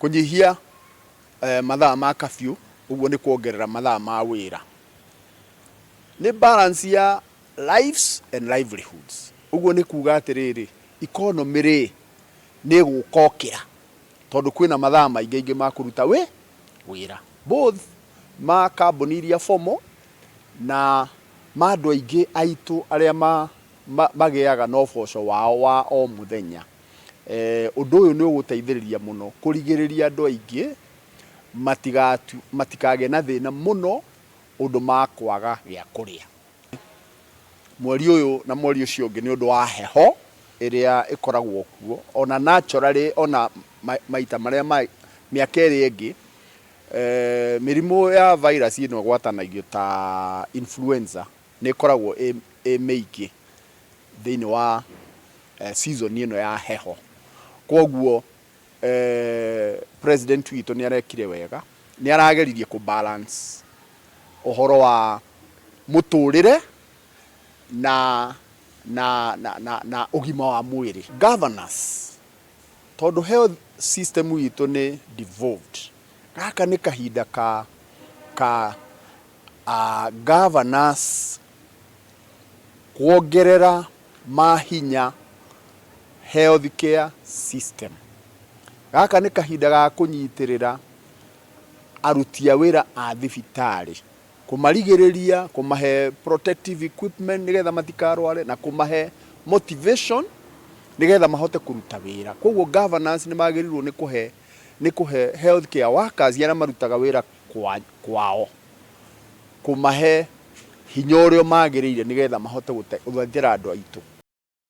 Kũnyihia mathaa ma curfew, ũguo nĩ kuongerera mathaa ma wĩra. Nĩ balance ya lives and livelihoods. Ũguo nĩ kuga atĩrĩrĩ, economy rĩ, nĩ ĩgũkokĩra tondũ kwĩna mathaa maingĩ ma kũruta wĩra. Both ma kambuni iria formal na ma andũ aingĩ aitũ arĩa magĩaga na ũboco wao wa o mũthenya. Ũndũ ũyũ nĩ ũgũteithĩrĩria mũno kũrigĩrĩria andũ aingĩ matikagĩe na thĩna mũno ũndũ makwaga gĩa kũrĩa. Mweri ũyũ na mweri ũcio ũngĩ nĩ ũndũ wa heho ĩrĩa ĩkoragwo kuo, ona naturally ona maita marĩa mĩaka ĩrĩa ĩngĩ, mĩrimũ ya virus ĩno ĩgwatanagio ta influenza nĩ ĩkoragwo ĩ mĩingĩ thĩinĩ wa season ĩno ya heho. Kwoguo president witũ nĩ arekire wega, nĩ arageririe kũ balance ũhoro wa mũtũrĩre na na na na na ũgima wa mwĩrĩ. Governors, tondũ health system itũ nĩ devolved, gaka nĩ kahinda ka governors kuongerera mahinya health care system. Gaka nĩ kahinda ga kũnyitĩrĩra aruti a wĩra a thibitarĩ, kũmarigĩrĩria, kũmahe protective equipment nĩgetha matikarware na kũmahe motivation nĩgetha mahote kũruta wĩra. Koguo governors nĩ magĩrĩirwo nĩ kũhe health care workers arĩa marutaga wĩra kwao, kũmahe hinya ũrĩa magĩrĩire nĩgetha mahote gũtetera andũ aitũ.